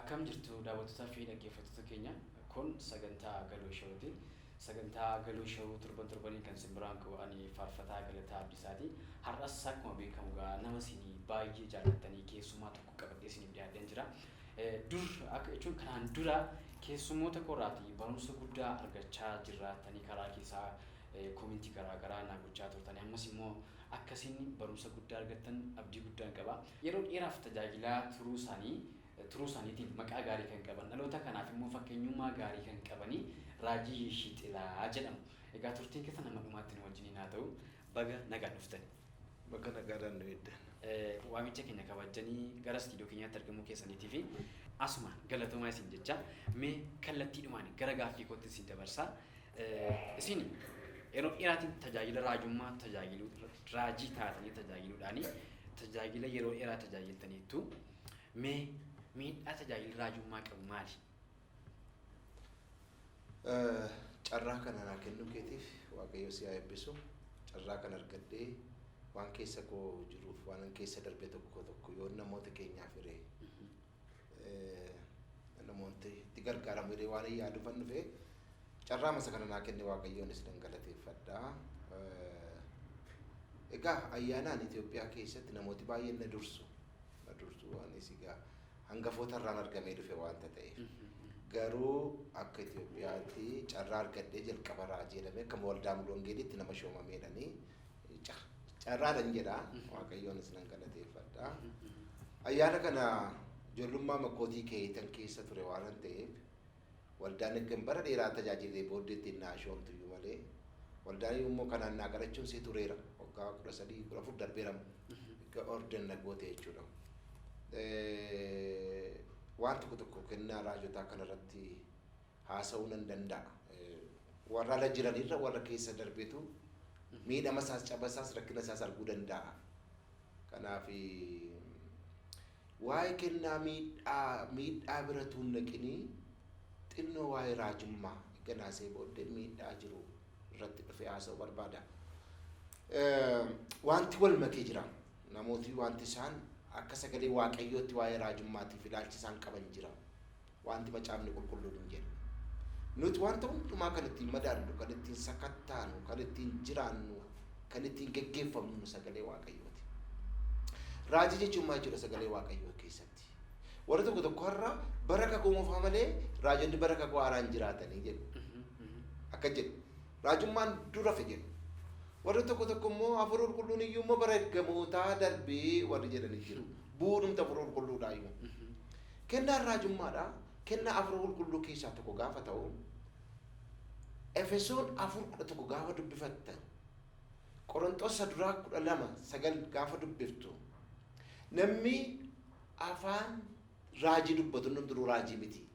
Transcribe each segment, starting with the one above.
Akkam jirtu daawwattootaa fi dhaggeeffattoota keenya? Kun sagantaa Galoo Showti. Sagantaa Galoo Show torban torbaniin kan isin biraan ga'u ani Faarfataa Galataa Abdiisaati. Har'as akkuma beekamu egaa nama isin baay'ee jaallattanii keessummaa tokko qabadhee isiniif dhiyaadheen jira. Dur akka jechuun kanaan dura keessummoota koorraatii barumsa guddaa argachaa jirraatanii karaa keessaa koomentii garaa garaa naa gochaa turtanii ammas immoo akka isin barumsa guddaa argattan abdii guddaan qaba. Yeroo dheeraaf tajaajilaa turuu isaanii turuu isaaniitiin maqaa gaarii kan qaban dhaloota kanaaf immoo fakkeenyummaa gaarii kan qabanii Raajii Yeshiixilaa jedhamu. Egaa turtiin keessan hamma dhumaatti nu wajjiniin haa ta'u. Baga nagaan dhuftan. Baga nagaadhaan nu eeddan. Waamicha keenya kabajjanii gara istiidiyoo keenyaatti argamuu keessaniitii fi asumaan galatoomaa isin jecha mee kallattiidhumaan gara gaaffii kootti isin dabarsa. Isin yeroo dheeraatiin tajaajila raajummaa tajaajiluu raajii taatanii tajaajiluudhaani tajaajila yeroo dheeraa tajaajiltaniittu mee miidhaa tajaajilli raajummaa qabu maali? Carraa kana naa kennuu keetiif Waaqayyo si haa eebbisu. Carraa kana argadhee waan keessa koo jiruuf waan keessa darbe tokko tokko yoo namoota keenyaaf hiree namoonni itti gargaaramu jedhee waan yaaduufan dhufe carraa masa kana naa kenne Waaqayyoonis nan galateeffadha. Egaa ayyaanaan Itoophiyaa keessatti namooti baay'een na dursu. Na dursu anis egaa hangafoota irraan argamee dhufe waanta ta'eef. Garuu akka Itoophiyaatti carraa argadhee jalqaba raajii jedhamee akka waldaa Mulu Wangeeliitti nama shoomameedhanii carraadhan jedha. Waaqayyoonis nan galateeffadha. Ayyaana kana ijoollummaa makkootii keeyitan keessa ture waan ta'eef waldaan ergan bara dheeraa tajaajilee booddeetti naa shoomtu iyyuu malee waldaan immoo kanaan naa kadhachuun si tureera. Waggaa 13 14 darbeera erga orden na goote jechuudha. Waan tokko tokko kennaa raajotaa kanarratti haasa'uu nan danda'a. Warra ala jiranirra warra keessa darbetu miidhama isaas caba isaas rakkina isaas arguu danda'a. Kanaaf waa'ee kennaa miidhaa miidhaa bira tuun naqinii xinnoo waa'ee raajummaa erga naasee booddee miidhaa jiru irratti dhufee haasa'uu barbaada. Wanti wal makee jira. Namooti wanti isaan akka sagalee Waaqayyootti waa'ee raajummaatiif ilaalchi isaan qaban jira. Wanti macaafni qulqulluun hin jedhu. Nuti wanta hundumaa kan ittiin madaallu, kan ittiin sakattaanu, kan ittiin jiraannu, kan ittiin geggeeffamnu sagalee Waaqayyooti. Raajii jechuun maal jechuudha sagalee Waaqayyoo keessatti? Warri tokko tokko har'a bara kakuu moofaa malee raajonni bara kakuu haaraan jiraatanii jedhu. Akka jedhu. Raajummaan dura fe jedhu. Warri tokko tokko immoo hafuura qulqulluun iyyuu immoo bara ergamootaa darbee warri jedhanii jiru. Bu'uurumti hafuura qulqulluudhaa iyyuu. Kennaan raajummaadha. Kennaa hafuura qulqulluu keessaa tokko gaafa ta'u, Efesoon 4:11 gaafa dubbifattan, Qoronxoos isa duraa 12:9 gaafa dubbiftu, namni afaan raajii dubbatu hundumtuu raajii miti.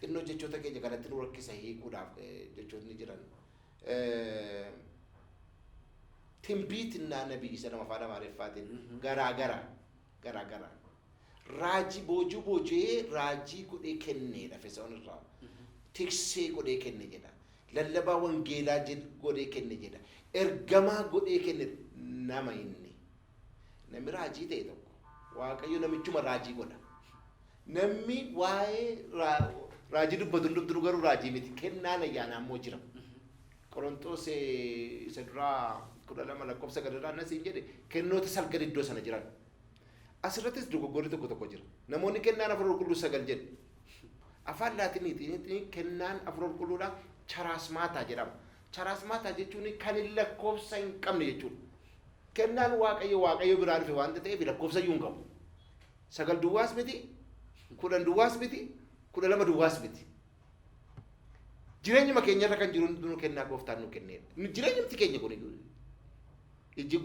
Xinnoo jechoota keenya kanatti nu rakkisa hiikuudhaaf jechootni jiran. Timbiitinnaa nabii isa nama afaan Amaariffaatiin garaa gara garaa gara. Raajii boojuu booji'ee raajii godhee kenneedha Efesoon irraa. Tiksee godhee kenne jedha. Lallabaa wangeelaa godhee kenne jedha. Ergamaa godhee kenne nama inni. Namni raajii ta'e tokko Waaqayyo namichuma raajii godha. Namni waa'ee raajii dubbatu hundumtuu garuu raajii miti. Kennaan ayyaanaa immoo jira. Qorontoos isa duraa 12 lakkoofsa gadirraa akkas hin jedhe kennoota salgan iddoo sana jiran. Asirrattis dogoggorri tokko tokko jira. Namoonni kennaan hafuura qulqulluu sagal jedhu. Afaan Laatiniitiin kennaan hafuura qulqulluudha charaasmaataa jedhama. Charaasmaataa jechuun kan hin lakkoofsa hin qabne jechuudha. Kennaan Waaqayyo Waaqayyo biraa dhufe waanta ta'eef lakkoofsa iyyuu hin qabu. 9 duwwaas miti, 10 duwwaas miti, 12 duwwaas miti. Jireenyuma keenyarra kan jiru hundinuu kennaa gooftaan nu kenneedha. Jireenyumti keenya kun iyyuu iji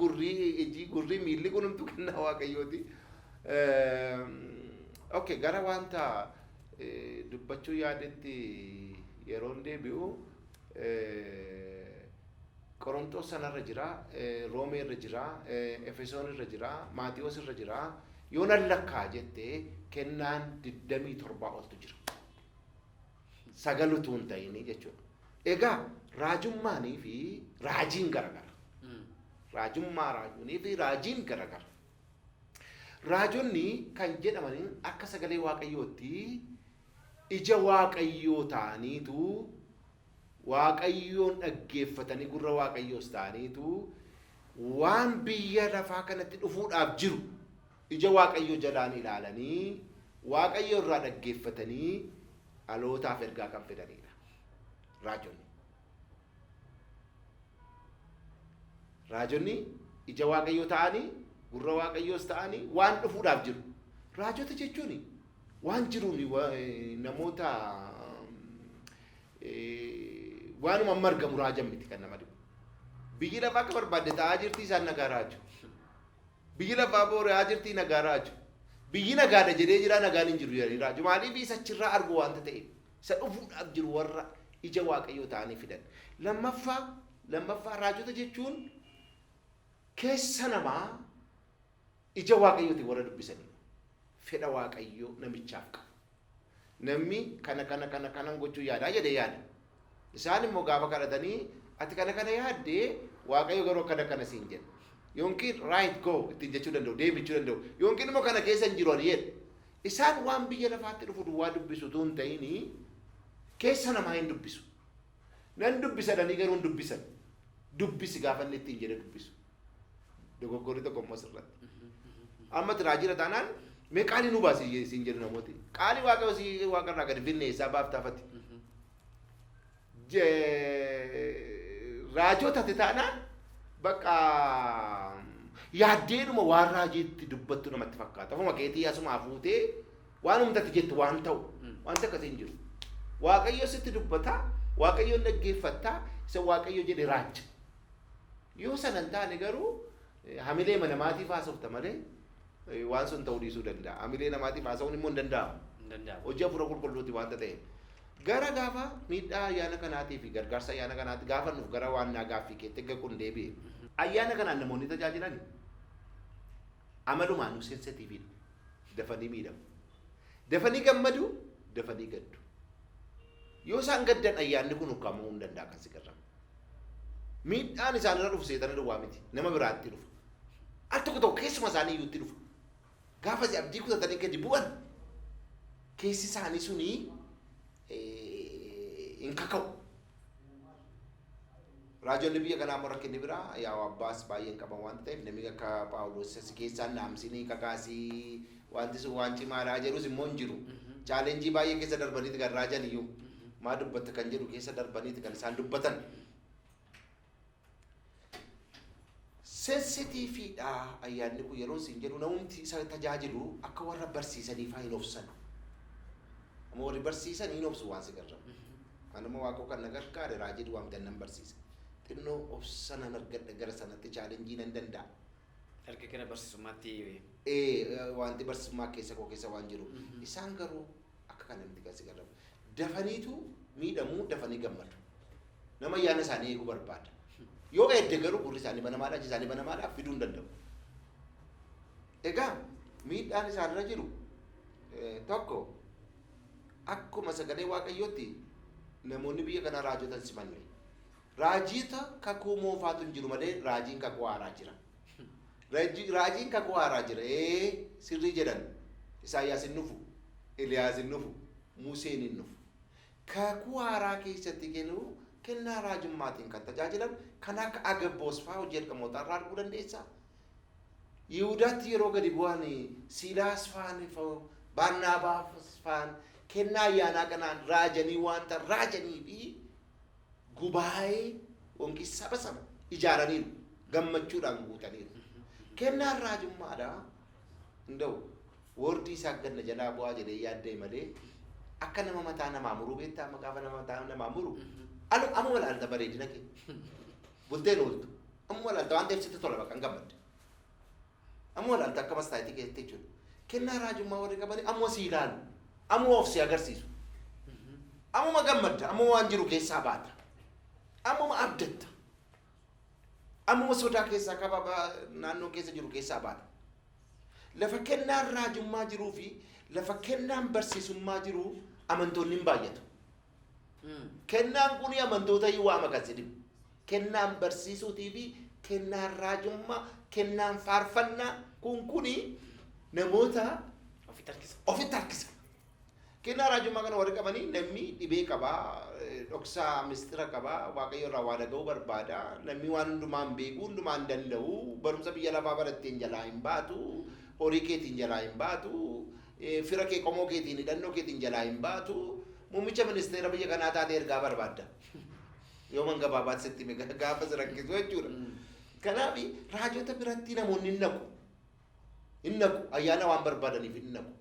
gurrii miilli kun hunduu kennaa Waaqayyooti. Okay, gara wanta dubbachuu yaadetti yeroon deebi'u Qorontos sanarra jira, Roomee irra jira, Efesoon irra jira, Maatiyoos irra jira. Yoo nan lakkaa jette kennaan 27 oltu jira. 9 utuu hin ta'in jechuudha. Egaa raajummaanii fi raajiin garagara. Raajummaa raajuunii fi raajiin garagara. Raajonni kan jedhaman akka sagalee Waaqayyootti ija Waaqayyoo ta'aniitu Waaqayyoon dhaggeeffatanii gurra Waaqayyoos ta'aniitu waan biyya lafaa kanatti dhufuudhaaf jiru ija Waaqayyoo jalaan ilaalanii Waaqayyo irraa dhaggeeffatanii dhalootaaf ergaa kan fidanidha. Raajonni. Raajonni ija Waaqayyoo ta'anii gurra Waaqayyoos ta'anii waan dhufuudhaaf jiru. Raajota jechuun waan jiruun namoota waanuma amma argamu raajan miti kan nama dhibu. Biyyi lafaa akka barbaadde ta'aa jirti, isaan nagaa raaju. Biyyi lafaa boora'aa jirti, nagaa raaju. Biyyi nagaadha jedhee jira, nagaan hin jiru jedhanii raaju. Maaliif? Isa achirraa argu waanta ta'eef. Isa dhufuudhaaf jiru warra ija Waaqayyoo ta'anii fidan. Lammaffaa, raajota jechuun keessa namaa ija Waaqayyootiin warra dubbisanidha. Fedha Waaqayyoo namichaaf qabu. Namni kana kana kana kanan gochuu yaadaa jedhee yaada. Isaan immoo gaafa kadhatanii, ati kana kana yaaddee, Waaqayyo garuu akkana kana siin jedha. Yookiin right, go ittiin jechuu danda'u, deebichuu danda'u. Yookiin immoo kana keessa hin jiru ani jedha. Isaan waan biyya lafaatti dhufu duwwaa dubbisu utuu hin ta'in keessa namaa hin dubbisu. Nan dubbisadhanii garuu hin dubbisan. Dubbisi gaafa inni ittiin jedhe dubbisu. Dogoggorri tokko immoo asirratti. Amma raajiira taanaan mee qaalii nu baasi siin jedhu namooti. Qaalii Waaqa si Waaqarraa gadi finne eessaa baaftaafati. Raajota ati taanaan bakka yaaddeedhuma waan raajiitti dubbattu namatti fakkaata. Ofuma keetii asumaa fuutee waan humtatti jettu waan ta'u wanta akkasii hin jiru. Waaqayyo sitti dubbata, Waaqayyoon dhaggeeffatta, isa Waaqayyo jedhe raaja. Yoo sana hin taane garuu hamilee namaatiif haasofta malee waan sun ta'uu dhiisuu danda'a. Hamilee namaatiif haasa'uun immoo hin danda'amu. Hin danda'amu. Hojii hafuura qulqulluuti waanta ta'eef. Gara gaafa miidhaa ayyaana kanaatii fi gargaarsa ayyaana kanaatti gaafa nuuf gara waan naa gaaffii keetti eegga kun deebi'e. Ayyaana kanaan namoonni tajaajilan amalumaanuu sensitiiviidha. Dafanii miidhamu. Dafanii gammadu, dafanii gaddu. Yoo isaan gaddan ayyaanni kun ukkaamamuu hin danda'a kan si gargaaru. Miidhaan isaanirra dhufu seetana duwwaa miti. Nama biraatti dhufa. Al tokko tokko keessuma isaanii iyyuutti dhufa. Gaafa si abdii kutatanii gadi bu'an keessi isaanii suni hin kaka'u. Raajonni biyya kanaa immoo rakkinni biraa yaa abbaas baay'een qaban waanta ta'eef, namni akka Paawuloos si keessaan naamsinii kakaasii wanti sun waan cimaadhaa jedhus immoo hin jiru. Challenge baay'ee keessa darbaniiti kan raajan iyyuu. Maa dubbatta kan jedhu keessa darbaniiti kan isaan dubbatan. Sensitiiviidha ayyaanni kun yeroo isin jedhu, namumti isa tajaajilu akka warra barsiisanii faa hin obsan. Amma warri barsiisan hin obsu waan si gargaaru. Anuma Waaqoo kan na gargaare raajii duwwaa nan barsiisa. Xinnoo obsa nan argadha, gara sanatti challenge nan danda'a. Erga gara barsiisummaatti Wanti barsiisummaa keessa koo keessa waan jiru. Isaan garuu akka kana miti kan si gargaaru. Dafaniitu miidhamuu, dafanii gammadu. Nama ayyaana isaanii eeguu barbaada. Yoo eedde garuu gurri isaanii banamaadha, iji isaanii banamaadha, fiduu hin danda'u. Egaa miidhaan isaanirra jiru tokko, akkuma sagalee Waaqayyootti namoonni biyya kanaa raajota hin simanne. Raajita kakuu moofaatu hin jiru malee raajiin kakuu haaraa jira. Raajiin kakuu haaraa jira. Ee, sirrii jedhan. Isaayyaas hin dhufu, Eliyaas hin dhufu, Museen hin dhufu. Kakuu haaraa keessatti kennu kennaa raajummaatiin kan tajaajilan kan akka Agabboos fa'aa hojii ergamootaa irraa arguu dandeessaa. Yihudaatti yeroo gadi bu'an Siilaas fa'aan, Baarnaabaas fa'aan kennaa ayyaanaa kanaan raajanii wanta raajanii fi gubaa'ee yookiin saba sana ijaaraniiru, gammachuudhaan guutaniiru. Kennaan raajummaadha. Hunda'u wordii isaa ganna jalaa bu'aa jedhee yaaddee malee akka nama mataa namaa muruu beektaa? Amma gaafa nama mataa namaa muru alu amma ilaalta, bareedina kee bulteen ooltu amma ilaalta waan ta'eef sitti tola, bakka hin gammadde. Amma ilaalta akka mastaayitii keessatti jechuudha. Kennaa raajummaa warri qabani amma si ilaalu, amma of si agarsiisu. Ammuma gammadda, ammuma waan jiru keessaa baata. Ammuma abdatta. Ammuma sodaa keessaa qaba naannoo keessa jiru keessaa baata. Lafa kennaan raajummaa jiruu fi lafa kennaan barsiisummaa jiru amantoonni hin baay'atu. Kennaan kun amantoota hin waama kan si dhibu. Kennaan barsiisuutii fi kennaan raajummaa, kennaan faarfannaa kun kuni Namoota Ofitti harkisa. Ofitti harkisa. Kennaa raajummaa kana warri qabanii namni dhibee qabaa, dhoksaa mistira qabaa, Waaqayyo irraa waa dhaga'uu barbaada. Namni waan hundumaan beeku, hundumaan danda'u, barumsa biyya lafaa baratteen jalaa hin baatu, horii keetiin jalaa hin baatu, fira kee qomoo keetiin hidhannoo keetiin jalaa hin baatu. Muummicha ministeera biyya kanaa taatee ergaa barbaadda. Yoo man gabaabaatti sitti hime gaafa si rakkisu jechuudha. Kanaaf raajota biratti namoonni hin naqu. Hin naqu. Ayyaana waan barbaadaniif hin naqu.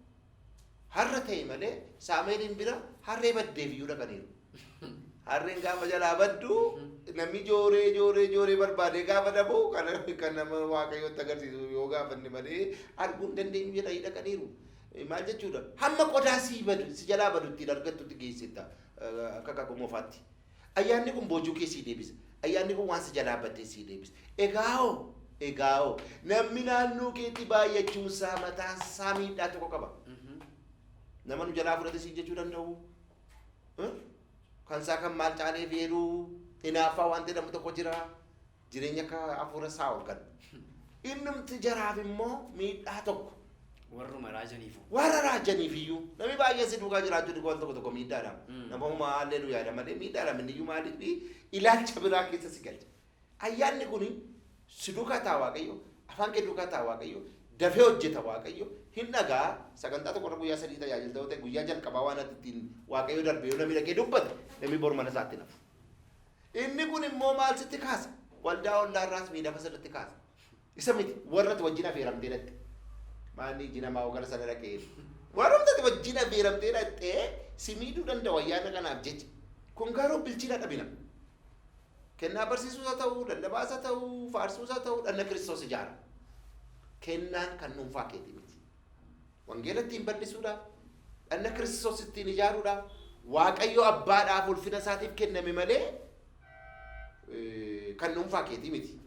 Har'a ta'e malee Saamu'eeliin bira harree baddeef iyyuu dhaqaniiru. Harreen gaafa jalaa baddu namni jooree jooree jooree barbaadee gaafa dhabu kan nama Waaqayyootti agarsiisu yoo gaafanne malee arguu hin dandeenyu jedhanii dhaqaniiru. Maal jechuudha? Hamma qodaa si badu si jalaa badu ittiin argattutti geessita akka kakuu moofaatti. Ayyaanni kun boojuu kee sii deebisa. Ayyaanni kun waan si jalaa badde sii deebisa. Egaa'oo egaa'oo namni naannoo keetti baay'achuun isaa mataan isaa miidhaa tokko qaba. Nama nu jalaa fudhate siin jechuu danda'u. Kan isaa kan maal caalee feeruu hinaaffaa waan jedhamu tokko jira. Jireenya akka hafuura isaa ol kan. Innumti jaraaf immoo miidhaa tokko. Warruma raajaniifu. Warra raajaniif iyyuu namni baay'een si duukaa jiraachuu waan tokko tokko miidhaadha. Nama homaa haallee nu yaada malee miidhaadha inni iyyuu maaliif ilaalcha biraa keessa si galcha. Ayyaanni kun si duukaa ta'a Waaqayyo, afaan kee duukaa ta'a Waaqayyo, dafee hojjeta Waaqayyo, hin dhagaa sagantaa tokko irra guyyaa sadii tajaajilta yoo ta'e guyyaa jalqabaa waan ati ittiin Waaqayyo darbe yoo namni dhaqee dubbate namni bor mana isaatti nafu. Inni kun immoo maal sitti kaasa? Waldaa ollaarraas miidhafa sirritti kaasa. Isa miti warra ati wajjin affeeramtee dhaqxe. Maanni iji namaa gara sana dhaqee. Warra ati wajjin affeeramtee dhaqxee si miidhuu danda'u ayyaana kanaaf jecha. Kun garuu bilchina dhabina. Kennaa barsiisuus haa ta'u, lallabaas haa ta'u, faarsuus haa ta'u, dhanna Kiristoos ijaara. Kennaan kan dhuunfaa keetii miti. Wangeela ittiin bal'isuudhaaf, dhanna Kiristoos ittiin ijaaruudhaaf, Waaqayyo abbaadhaaf ulfina isaatiif kenname malee kan dhuunfaa keetii miti.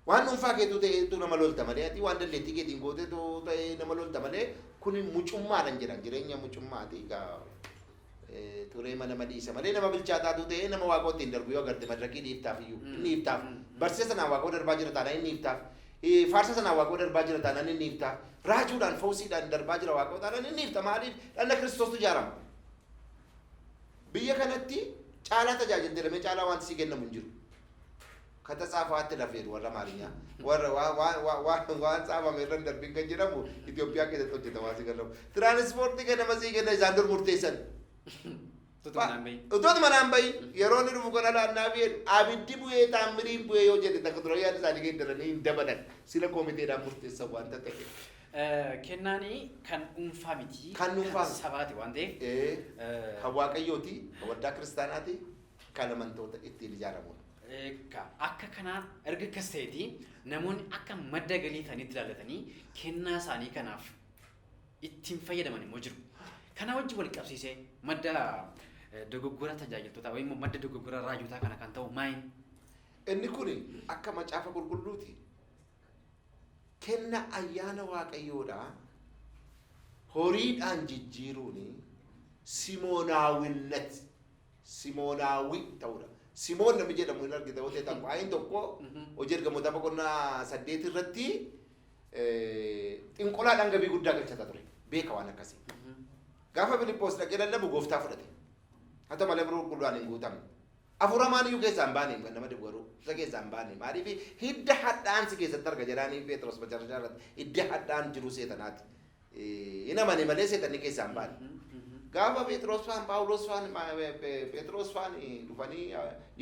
Waan dhuunfaa keetuu ta'eetu nama lolta malee ati waan dandeettii keetiin gooteetu ta'ee nama lolta malee kun mucummaadhaan jedhan jireenya mucummaati egaa turee nama dhiisa malee nama bilchaataatu ta'ee nama waaqoo ittiin darbu yoo agarte madirakii dhiiftaaf iyyuu inni dhiiftaaf barsiisa sanaan waaqoo darbaa jira taanaan inni dhiiftaaf faarsa sanaan waaqoo darbaa jira taanaan inni dhiiftaaf raajuudhaan fawsiidhaan darbaa jira waaqoo taanaan inni dhiifta maaliif dhanna Kiristoostu ijaarama. Biyya kanatti caalaa tajaajilti jedhamee caalaa wanti sii kennamu hin jiru. Kata tsaafaatti lafeeru warra Amaarinyaa. Warra waan tsaafame irra hin darbin kan jedhamu Itoophiyaa keessatti hojjetamaa si kennamu. Tiraanispoortii kan nama sii kenna isaan dur murteessan. Utuu manaan bahin yeroo inni dhufu kana laannaa fi abiddi bu'ee taammiriin bu'ee yoo jedhe takka dura yaada isaanii geeddaranii hin dabalan. Sila koomiteedhaan murteessan wanta ta'e. Kennaani kan dhuunfaa miti. Kan dhuunfaa miti. Sabaati waan ta'eef. Kan Waaqayyooti, kan waldaa kiristaanaati, kan amantoota ittiin ijaaramudha. Akka kanaa erga akkas ta'eeti namoonni akka madda galii isaaniitti ilaallatanii kennaa isaanii kanaaf ittiin fayyadaman immoo jiru. Kana wajjin wal qabsiisee madda dogoggora tajaajiltootaa yookiin immoo madda dogoggora raajotaa kana kan ta'u maayin? Inni kun akka macaafa qulqulluuti. Kenna ayyaana Waaqayyoodha horiidhaan jijjiiruun simoonaawwinnat simoonaawwi ta'uudha. Simoon namni jedhamu hin argita yoo ta'e xanqaayin tokko hojii ergamootaa boqonnaa 8 irratti xinqolaadhaan gabii guddaa galchata ture. Beeka waan akkasii. Gaafa Filiippoos dhaqee lallabu gooftaa fudhate. Haa ta'u malee biroo qulqulluudhaan hin guutamne. Hafuura hamaan iyyuu keessaa hin baane kan nama dhibu garuu isa keessaa hin baane maaliif hidda hadhaan si keessatti arga jedhaanii Phexros macarrashaa irratti hidda hadhaan jiru seexanaati. Hin amane malee seexanni keessaa hin baane. Gaafa Phexros faan Phaawulos faan Phexros faan dhufanii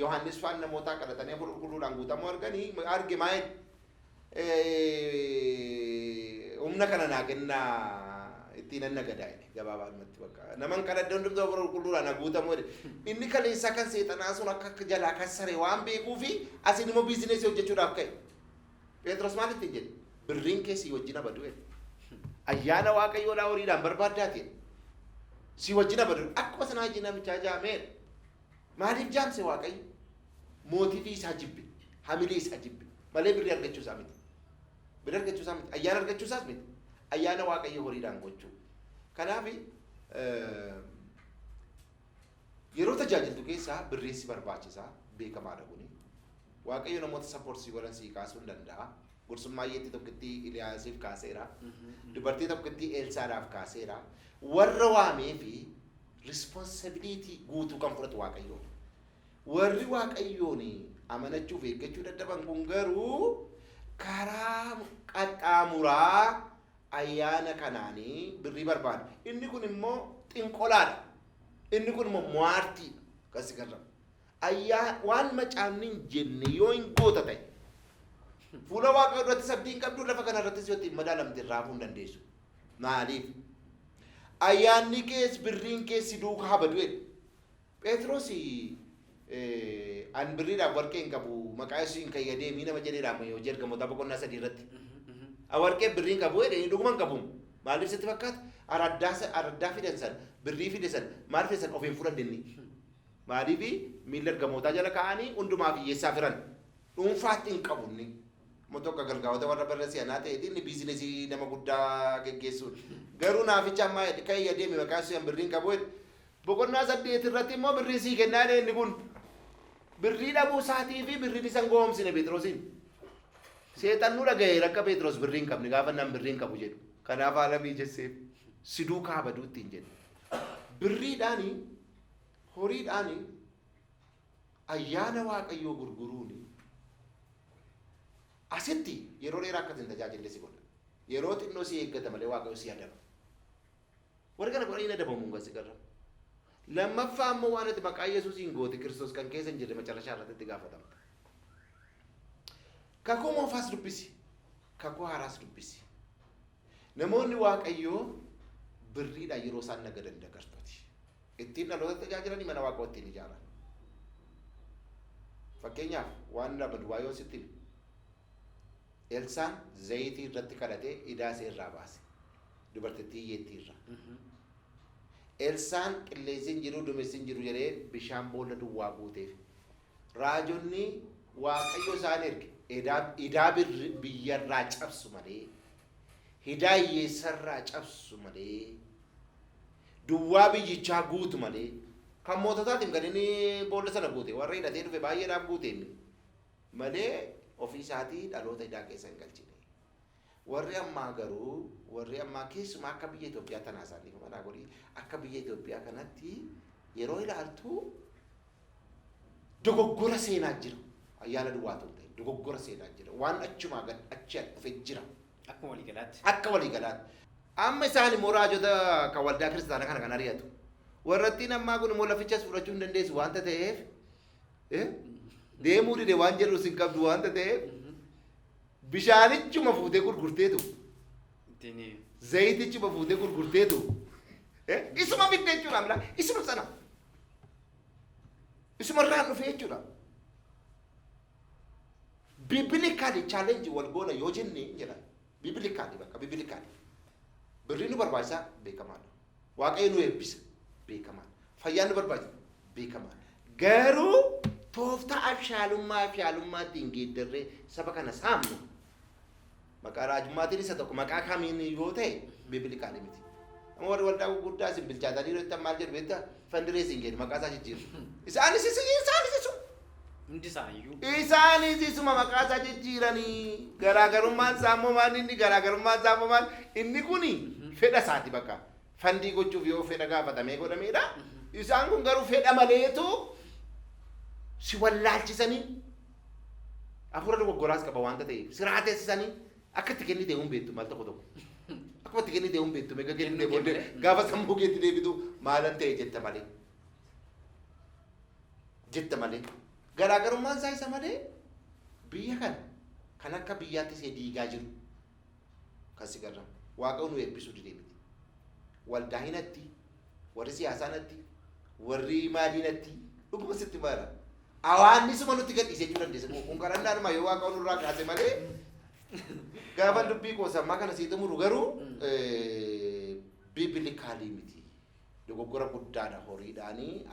Yohaannis faan namootaa kadhatanii hafuura qulqulluudhaan guutamuu arganii arge maa'ee humna kana naa kennaa ittiin nan nagadaa jedhe gabaabaadhumatti bakka naman kadhadhe hundumtuu hafuura qulqulluudhaan haa guutamu jedhe. Inni kaleessaa kan seexanaa sun akka jalaa kassare waan beekuufi asiin immoo biizineesii hojjechuudhaaf ka'e. Phexros maal ittiin jedhe? Birriin kee sii wajjin abadu jedhe. Ayyaana Waaqayyoodhaa horiidhaan barbaaddaati jedhe. Sii wajjin abadu akkuma sanaa iji namichaa jaameedha. Maaliif jaamse Waaqayyo? Mootifii isaa jibbe, hamilee isaa jibbe malee birrii argachuu isaa miti. Birrii argachuu isaa miti, ayyaana argachuu isaas miti. Ayyaana Waaqayyo horiidhaan gochuu. Kanaaf yeroo tajaajiltu keessaa birriin si barbaachisa beekamaadha kuni. Waaqayyo namoota support si godhan sii kaasuu hin danda'a. Gursummaa hiyyeettii tokkittii Iliyaasiif kaaseera. Dubartii tokkittii Eelsaadhaaf kaaseera. Warra waamee fi responsibility guutuu kan fudhatu Waaqayyoodha. Warri Waaqayyoon amanachuuf eeggachuu dadhaban kun garuu karaa qaxxaamuraa ayyaana kanaanii birrii barbaadu. Inni kun immoo xinqolaadha. Inni kun immoo mo'aartiidha. Kan si gargaaru. Waan macaafni hin jenne yoo hin goota ta'e fuula Waaqayyoo duratti sabdii hin qabdu, lafa kana irrattis yoo ittiin madaalamte irraa hafuu hin dandeessu. Maaliif? Ayyaanni kees birriin kees si duukaa haa badu jedhe. Phexros an birriidhaaf warqee hin qabu, maqaa Yesuusiin ka'ii adeemii nama jedheedha amma hojii ergamootaa boqonnaa 3 irratti. Warqee birrii hin qabu jedhe, dhuguma hin qabu. Maaliif sitti fakkaata? Araddaa fidan sana, birrii fide sana, maal fide sana of hin fudhanne inni. Maaliif miilla ergamootaa jala kaa'anii hundumaaf hiyyeessaaf hiran. Dhuunfaatti hin qabu inni. Amma tokko galgaa'ota warra barra si'anaa ta'eeti inni biizinesii nama guddaa geggeessuudha. Garuu naaficha ammaa jedhe ka'ii adeemi maqaa Yesuusiin birrii hin qabu jedhe. Boqonnaa 8 irratti immoo birrii sii kennaa jedhe inni kun. Birrii dhabuu isaatii fi birriin isa hin gowwoomsine Phexrosiin. Seexannuu dhaga'eera akka Phexros birrii hin qabne gaafa naan birrii hin qabu jedhu. Kanaaf haala mijesseef si duukaa baduu ittiin jedhe. Birriidhaani horiidhaani ayyaana Waaqayyoo gurguruuni asitti yeroo dheeraa akka hin tajaajille si godha. Yeroo xinnoo si eeggata malee Waaqayyo si adaba. Warri kana godhanii hin adabamu kan si garra. Lammaffaa immoo waan ati maqaa Yesuusiin goote Kiristoos kan keessa hin jirre macarrashaa irratti itti gaafatamta. Kakuu moofaas dubbisi. Kakuu haaraas dubbisi. Namoonni Waaqayyoo birriidhaan yeroo isaan nagadan dagartoti. Ittiin dhaloota tajaajilanii mana Waaqaa ittiin ijaaran. Fakkeenyaaf waan lama duwwaa yoo sitti hime. Elsaan zayitii irratti kadhatee idaa ishee irraa baase. Dubartittii hiyyeettii irraa. Elsaan qilleensi hin jiru, duumessi hin jiru jedhee bishaan boolla duwwaa guuteef. Raajonni Waaqayyo isaan erge idaa biyyarraa cabsu malee, idaa hiyyeessarraa cabsu malee, duwwaa biyyichaa guutu malee, kan moototaatiin kan inni boolla sana guute warra hidhatee dhufe baay'eedhaaf guute inni malee ofii isaatii dhaloota idaa keessa hin galchine. Warri ammaa garuu, warri ammaa keessumaa akka biyya Itoophiyaa tanaa isaaniif manaa godhi, akka biyya Itoophiyaa kanatti yeroo ilaaltu dogoggora seenaa jira. Ayyaana duwwaa tun ta'e dogoggora seenaa jira. Waan achumaa gad achi dhufe jira. Akkuma waliigalaatti. Akka waliigalaatti. Amma isaan immoo raajota kan waldaa kiristaanaa kana kan ari'atu. Warrattiin ammaa kun immoo lafichas fudhachuu hin dandeessu waanta ta'eef, deemuu dide waan jedhu sin qabdu waanta ta'eef, bishaanichuma fuutee gurgurteetu, zayitichuma fuutee gurgurteetu, isuma fidde jechuudha, amla isuma sana isuma irraan dhufe jechuudha. Biblically challenge wal goona yoo jenne jedha. Biblically bakka biblically. Birrii nu barbaachisaa beekamaadha. Waaqayyo nu eebbisa beekamaadha. Fayyaan nu barbaachisa beekamaadha. Garuu tooftaa abshaalummaa ittiin geeddarree saba kana saamnu maqaa raajummaatiin isa tokko maqaa kamiin yoo ta'e biblically miti. Amma warri waldaa gurguddaa isin bilchaatanii yeroo maal jedhu beektaa, fundraising jedhu maqaa isaa jijjiiru. Isaanis isaanis isuma. Hundi isaaniiyyuu. Isaanis isuma maqaa isaa jijjiiranii garaagarummaan isaa immoo maal, inni garaagarummaan isaa immoo maal, inni kuni fedha isaati, bakka fund gochuuf yoo fedha gaafatamee godhameedha. Isaan kun garuu fedha maleetu si wallaalchisanii hafuura dogoggoraas qaba waanta ta'eef siraateessisanii akka itti kennite hin beektu, maal tokko tokko. Akkuma itti kennite hin beektu, meeqa kennite booddee gaafa sammuu keetti deebitu maalan ta'e jetta malee. Jetta malee. Garaagarummaan isaa isa malee biyya kana kan akka biyyaatti ishee diigaa jiru kan si garra. Waaqa nu eebbisuu didee miti. Waldaa hinatti, warri siyaasaa natti, warri maalii natti, dhuguma sitti maala. Hawaannisuma nutti gadhiisee jechuu dandeessa. Kun kadhannaadhuma yoo waaqa nurraa kaase malee gaafa dubbii qoosammaa kana sii xumuru garuu biblically miti. Dogoggora guddaadha horiidhaanii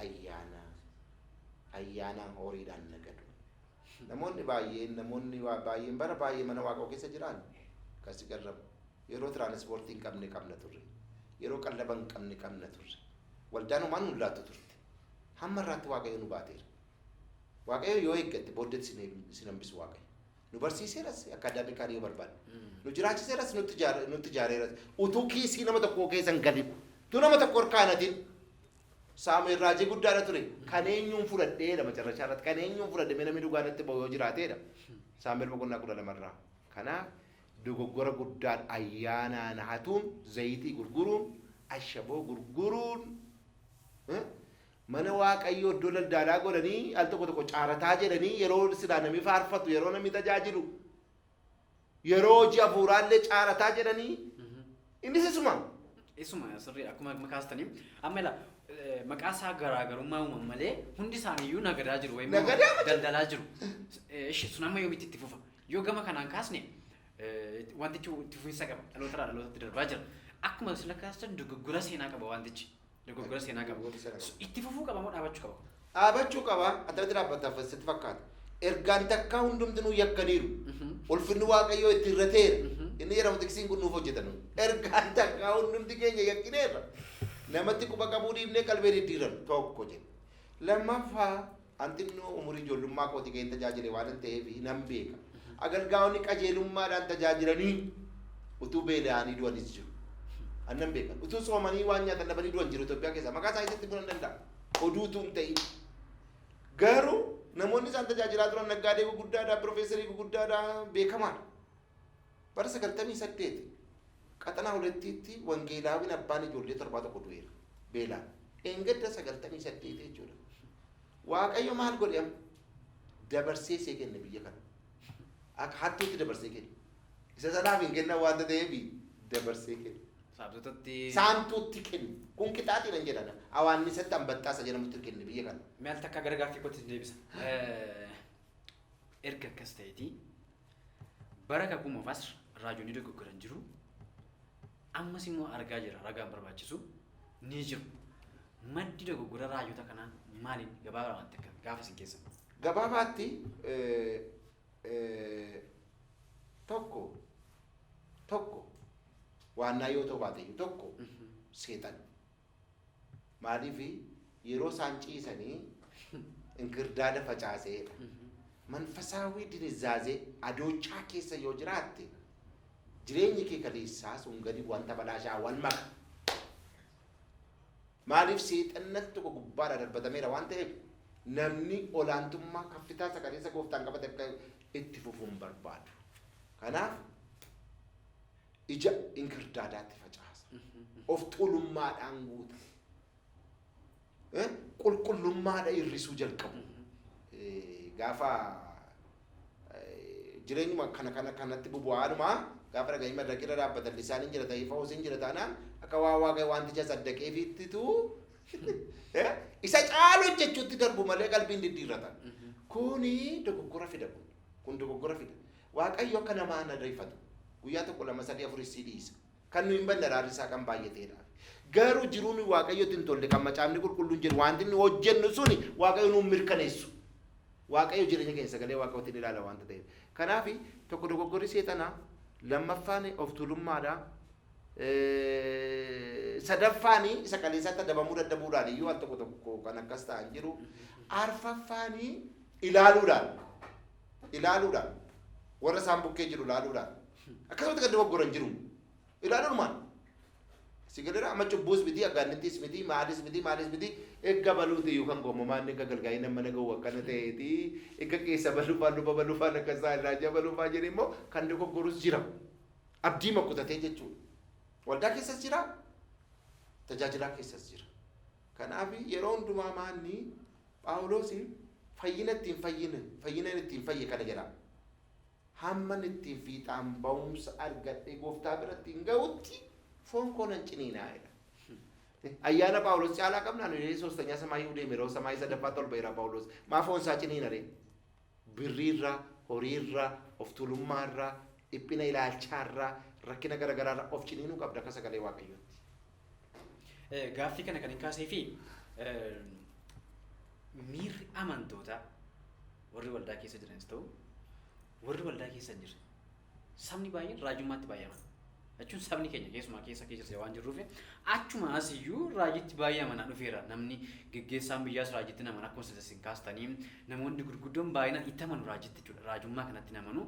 ayyaana horiidhaan nagadu. Namoonni baay'een bara baay'ee mana waaqaa keessa jiran kan si garramu. Yeroo tiraanispoortii hin qabne qabna turre. Yeroo qallaba hin qabne qabna turre. Waldaan homaan nu laattu turte. Hamma irraatti Waaqayyo nu baateera. Waaqayyo yoo eeggatte booddeetti sin hambisu Waaqayyo. Nu barsiiseeras academically yoo barbaadne. Nu jiraachiseeras, nutti ijaareeras. Utuu kiisii nama tokko keessa hin galin. Utuu nama tokko harkaanatiin. Saamu'eel raajii guddaadha ture. Kan eenyuun fudhadheedha macarrashaa irratti. Kan eenyuun fudhadhe, mee namni dhugaa natti ba'u yoo jiraateedha. Saamu'eel boqonnaa 12 irraa. Kanaaf dogoggora guddaan ayyaanaan hatuun, zayitii gurguruun, ashaboo gurguruun, mana Waaqayyoo iddoo daldalaa godhanii, al tokko tokko caarataa jedhanii, yeroo silaa namni faarfatu, yeroo namni tajaajilu, yeroo hojii hafuuraallee caarataa jedhanii, innis isuma. Isuma sirrii, akkuma makaastanii amma ila maqaa isaa garaagarummaa uuman malee hundi isaaniiyyuu nagadaa jiru wayii immoo Nagadaa jiru. Daldalaa jiru. Ishi sun amma yoomitti itti fufa? Yoo gama kanaan kaasne wantichi itti fufinsa qaba, dhalootarraa dhalootatti darbaa jira. Akkuma sila kaastan dogoggora seenaa qaba wantichi. Dogoggora seenaa qaba. Dogoggora seenaa qaba. Itti fufuu qaba moo dhaabachuu qaba? Dhaabachuu qaba. Akkamitti dhaabbataaf sitti fakkaata? Ergaan takkaa hundumtinuu yakkaniiru. Ulfinni Waaqayyoo itti irrateera. Inni jedhamu tiksiin kun nuuf hojjetan. Ergaan takkaa hundumti keenya yakkineerra. Namatti quba qabuu dhiibnee qalbee diddiiran tokko jedhe. Lammaffaa, anxinnoo umurii ijoollummaa kooti ga'een tajaajile waan hin ta'eef nan beeka. Agalgaa'onni qajeelummaadhaan tajaajilanii utuu beela'anii du'anis jiru. Annan beekan. Utuu soomanii waan nyaatan dhabanii du'an jiru Itoophiyaa keessa. Maqaa isaa isitti himuu nan danda'a. Oduu utuu hin ta'in. Garuu namoonni isaan tajaajilaa turan naggaadee guguddaadha, piroofeesarii guguddaadha, beekamaadha. Bara 98 qaxanaa hulettiitti wangeelaawin abbaan ijoollee torbaa tokko du'eera. Beelaan. Eengadda 98 jechuudha. Waaqayyo maal godhe amma? Dabarsee see kenne biyya kana. Akka hattuutti dabarsee kenne. Isa sanaaf hin kennan waanta ta'eef dabarsee kenne. Saamtotatti. Saamtuutti kenne. Kun qixaatii nan jedhan. Hawaannisatti ambaxxaasa jedhamutti kenne biyya kana. Maal takka gara gaaffii kootti deebisa. Erga akkas ta'eeti bara kakuu moofaas raajonni dogoggoran jiru. Ammas immoo argaa jira, ragaan barbaachisu ni jiru. Maddi dogoggora raajota kanaa maaliin gabaabaa waan takka gaafa isin keessa? Gabaabaatti tokko tokko waannaa yoo ta'u baate iyyuu, tokko seexan. Maaliif yeroo isaan ciisanii inkirdaada facaaseedha. Manfasaawii dinizaazee adoochaa keessa yoo jiraatte, jireenyi kee kaleessaa sun gadi wanta balaashaa wal maka. Maaliif seexannatti tokko gubbaadhaa darbatameera waan ta'eef, namni olaantummaa kaffitaa sakaleessa gooftaan qabate akka itti fufuun barbaadu. Kanaaf ija inkirdaadaatti facaasa. Of tuulummaadhaan guuta. Qulqullummaadha hir'isuu jalqabu. Gaafa jireenyuma kana kana kanatti bubu'aadhuma gaafa dhaga'ii madraqirra dhaabbatan lisaan hin jira ta'ee fa'uus hin jira taanaan, akka waa waaqa wanticha saddaqee fiittitu isa caalu hojjechuutti darbu malee qalbiin diddiirratan. Kuni dogoggora fida kun. Kun dogoggora fida. Waaqayyo akka namaa na rifatu. Guyyaa tokko, lama, sadii, afurii si dhiisa. Kan nu hin banne araarri isaa kan baay'ateedha. Garuu jiruun Waaqayyotti hin tolle, kan macaafni qulqulluun jedhu, wanti inni hojjennu suni Waaqayyo nuun mirkaneessu. Waaqayyo jireenya keenya sagalee Waaqayyootiin ilaala waanta ta'eef. Kanaaf tokko dogoggorri seexanaa, lammaffaan of tuulummaadha. Sadaffaan isa kaleessaatti adabamuu dadhabuudhaan iyyuu al tokko tokko kan akkas ta'an jiru. Arfaffaan ilaaluudhaan warra isaan bukkee jiru ilaaluudhaan akkasumatti kan dogoggoran jiru ilaaluudhumaan. Si galeera? Amma cubbuus miti, aggaannittiis miti, maalis miti, maalis miti, eegga baluuti iyyuu kan goomamaan eegga galgaa'ii nama na ga'u akkana ta'eeti, eegga keessa baluufaan, luba baluufaan, akka isaa irraa baluufaa jedhe immoo kan dogoggorus jira. Abdii makutatee jechuudha. Waldaa keessas jira, tajaajilaa keessas jira. Kanaaf yeroo hundumaa maanni Phaawulos fayyina ittiin fayyine, fayyina ittiin fayye kana jedha. Hamman ittiin fiixaan ba'umsa argadhee gooftaa biratti hin ga'utti foon koo nan ciniinaa jedha. Ayyaana Phaawulos caalaa qabnaa nuyi? ሶስተኛ ሰማይ deeme, yeroo samaayii sadaffaatti ol ba'eera Phaawulos. Maa foon isaa ciniina ree? Birriirraa, horiirraa, of tuulummaarraa, dhiphina ilaalchaarraa, rakkina garaagaraarraa of ciniinuu qabda akka sagalee Waaqayyootti. Gaaffii kana kan hin kaasee fi miirri amantootaa, warri waldaa keessa jiranis ta'u warri waldaa keessa hin jirre, sabni baay'een raajummaatti baay'ee amana. Jechuun sabni keenya keessumaa keessa keessa waan jirruuf achuma asiyyuu raajitti baay'ee amanaa dhufeera. Namni geggeessaan biyyaas raajitti naman akkuma isin kaastanii namoonni gurguddoon baay'inaan itti amanu raajitti jechuudha. Raajummaa kanatti namanu.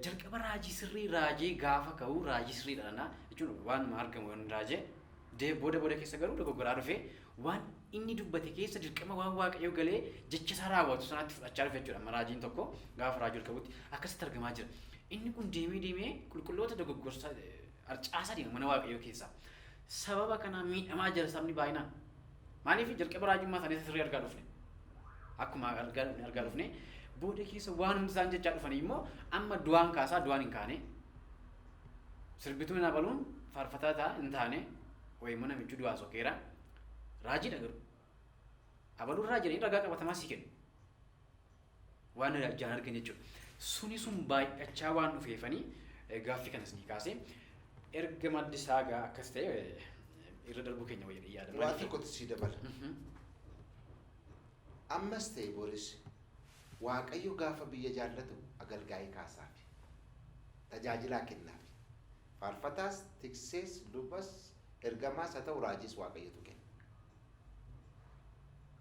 Jalqaba raajii sirrii raajii gaafa ka'u raajii sirriidha jechuun waan argamu yoon raajee booda booda keessa garuu dogoggoraa dhufee waan inni dubbate keessa dirqama waan Waaqayyo galee jecha isaa raawwatu sanatti fudhachaa dhufe jechuudha. Amma raajiin tokko gaafa raajii ol qabutti akkasitti argamaa jira. Inni kun deemee deemee qulqulloota dogoggorsaa arcaasaa deema mana Waaqayyoo keessaa. Sababa kanaa miidhamaa jira sabni baay'inaan. Maaliif jalqaba raajummaa isaanii sirrii argaa dhufne? Akkuma argaa dhufne booda keessa waan hundi isaan jechaa dhufanii immoo amma du'aan kaasaa du'aan hin kaane. Sirbituun hin abaluun faarfataa ta'a hin taane wayii immoo namichi du'aa sokeera. Raajiidha garuu. Abaluun raajii ragaa qabatamaa sii kennu. Waan ijaan argan jechuudha. Suni sun baay'achaa waan dhufeefanii gaaffii kanas ni kaase. Erga maddi isaa gaa akkas ta'e irra darbuu keenya wayii yaada. Waan tokkotti sii dabala. Ammas ta'e boris Waaqayyo gaafa biyya jaallatu agalgaa'ii kaasaafi. Tajaajilaa kennaafi. Faarfataas, tiksees, lubas, ergamaas haa ta'u raajiis Waaqayyotu kenna.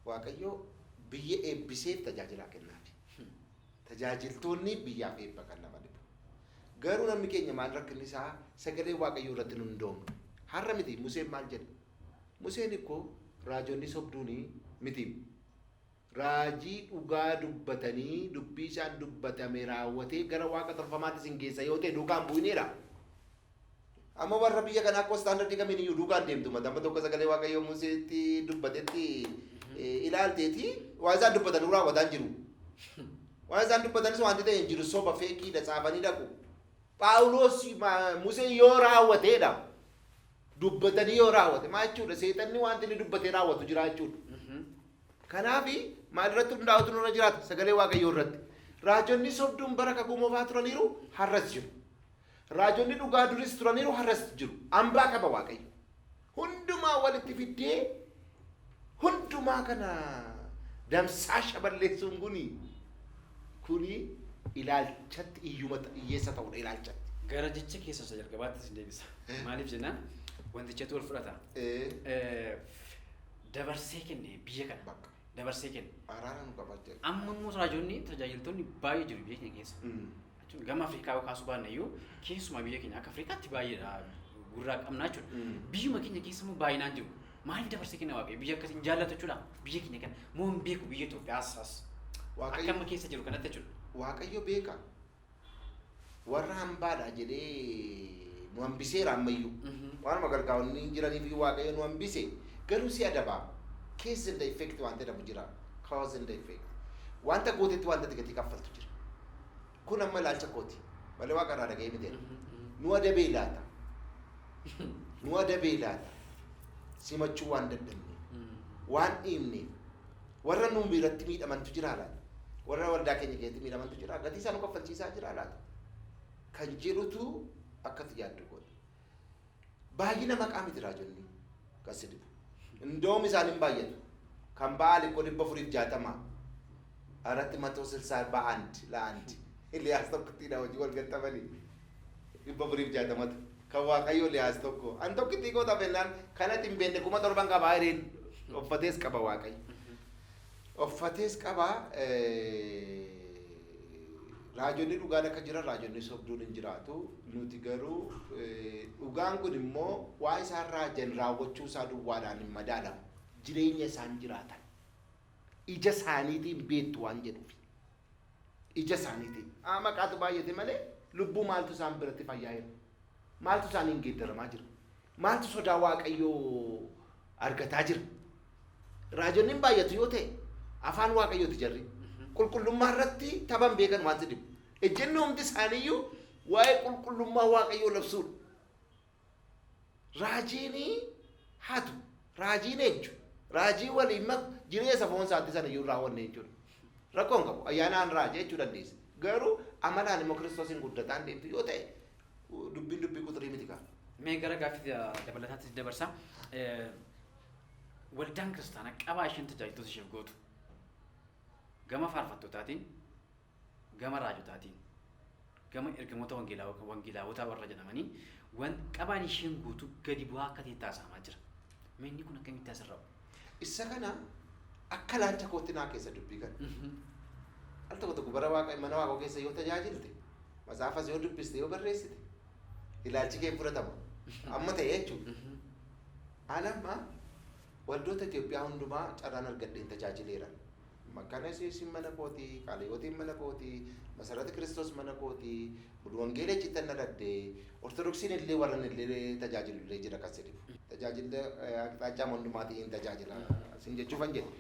Waaqayyo biyya eebbiseef tajaajilaa kennaafi. Tajaajiltoonni biyyaaf eebba kan nama dhibu. Garuu namni keenya maal rakkinni isaa sagalee Waaqayyoo irratti hin hundoofne. Har'a miti Museen maal jedha? Museen ikkoo raajonni sobduuni miti. Raajii dhugaa dubbatanii dubbii isaan dubbatame raawwatee gara waaqa tolfamaatti isin geessa yoo ta'e duukaan bu'ineera. Amma warra biyya kanaa akkoo istaandardii kamiin iyyuu duukaan deemtu mata amma tokko sagalee Waaqayyoo Museetti dubbatetti ilaalteeti waan isaan dubbatan raawwataa hin jiru. Waan isaan dubbatanis wanti ta'e hin jiru soba feekiidha tsaafanii dhaqu. Phaawulos Museen yoo raawwateedha. Dubbatanii yoo raawwate maal jechuudha seexanni wanti inni dubbatee raawwatu jira jechuudha. Kanaaf maal irratti hundaa'utu nurra jiraata sagalee Waaqayyoo irratti. Raajonni sobduun bara kakuu moofaa turaniiru har'as jiru. Raajonni dhugaa duris turaniiru har'as jiru. Hambaa qaba Waaqayyo. Hundumaa walitti fiddee hundumaa kana damsaa shaballeessuun kuni ilaalchatti iyyuma hiyyeessa ta'udha ilaalchatti. Gara jecha keessa isa jalqabaatti isin deebisa. Maaliif jennaan wantichatu wal fudhata. Dabarsee kenne biyya kana. Bakka. Dabarsee kenne. Araara nu qabaachee. Amma immoo raajonni tajaajiltoonni baay'ee jiru biyya keenya keessa. Jechuun gama Afrikaa kaasuu baanne iyyuu keessumaa biyya keenya akka Afrikaatti baay'eedha gurraa qabnaa jechuudha. Biyyuma keenya keessa immoo baay'inaan jiru. Maaliif dabarsee kenna Waaqayyo? Biyya akkasii hin jaallatu jechuudha. Biyya keenya kana moo hin beeku biyya Itoophiyaas as. Akka amma keessa jiru kanatti jechuudha. Waaqayyo beeka. Warra hambaadha jedhee nu hambiseera ammayyuu. Waanuma gargaaronni jiraniif Waaqayyo nu hambise garuu si adaba. Cause and effect waan jedhamu jira. Cause and effect. Wanta gootetti wanta gatii kaffaltu jira. Kun amma ilaalcha kooti. Malee waaqa irraa dhaga'ee miti. Nu adabee laata. Nu adabee laata. Simachuu waan dadhabne. Waan dhiibneef. Warra nuun biratti miidhamantu jira laata. Warra waldaa keenya keessatti miidhamantu jira. Gatii isaa nu kaffalchiisaa jira laata. Kan jedhutu akkatti yaaddu godha. Baay'ina maqaa miti raajonni kan si dhibu. Indoom isaan hin baay'atu. Kan Ba'aal ikkoo 460 460 በአንድ ለአንድ Eliyaas tokkittiidha hojii wal gaxxamanii 460tu kan Waaqayyo Eliyaas tokko an tokkittii koo taphennaan kanatti hin beekne 7,000 qabaa jedheen uffatees qaba Waaqayyo. Uffatees qaba raajonni dhugaan akka jiran raajonni sobduun hin jiraatu nuti garuu dhugaan kun immoo waa isaan raajan raawwachuu isaa duwwaadhaan hin madaalamu jireenya isaan jiraatan ija isaaniitiin beektu waan jedhuuf ija isaaniitiin maqaatu baay'ate malee lubbuu maaltu isaan biratti fayyaa jira maaltu isaaniin geeddaramaa jira maaltu sodaa Waaqayyoo argataa jira raajonni hin baay'atu yoo ta'e afaan Waaqayyooti jarri qulqullummaa irratti taphan beekan waan si dhibu ejjenni humti isaaniiyyuu waa'ee qulqullummaa Waaqayyoo labsuudha. Raajiin hatu raajiin ejju raajii waliin maku jireenya isa foon isaatti sana iyyuu raawwanne jechuudha. Rakkoon qabu ayyaanaan raajii jechuu dandeessa. Garuu amalaan immoo Kiristoosiin guddataan deemtu yoo ta'e dubbiin dubbii quxirii miti kaa. Mee gara gaaffii dabalataatti dabarsa. Waldaan kiristaanaa qabaa isheen tajaajiltoota isheef gootu gama faarfattootaatiin, gama raajotaatiin, Gama ergamoota wangeelaawota warra jedhamanii wan qabaan isheen guutuu gadi bu'aa akka ta'e taasifamaa jira. Mee inni kun akkamitti asirraa? Isa kana akka laalcha kootti naa keessa dubbii kana. Al tokko tokko bara waaqa mana waaqoo keessa yoo tajaajilte, matsaafas yoo dubbiste, yoo barreessite, ilaalchi kee fudhatama. Amma ta'e jechuudha. Ani amma waldoota Itoophiyaa hundumaa carraan argadheen tajaajileera. Makkaana Yesuusiin mana kootii, Qaaliyootiin mana kootii, Masarata Kiristoos mana kootii, Wangeela ejjitan dhaladhee, Ortodoksiin illee warran illee tajaajilu illee jira kan sedhifu. Tajaajila aqxaachaa hundumaatiin tajaajila sin jechuufan jedhe.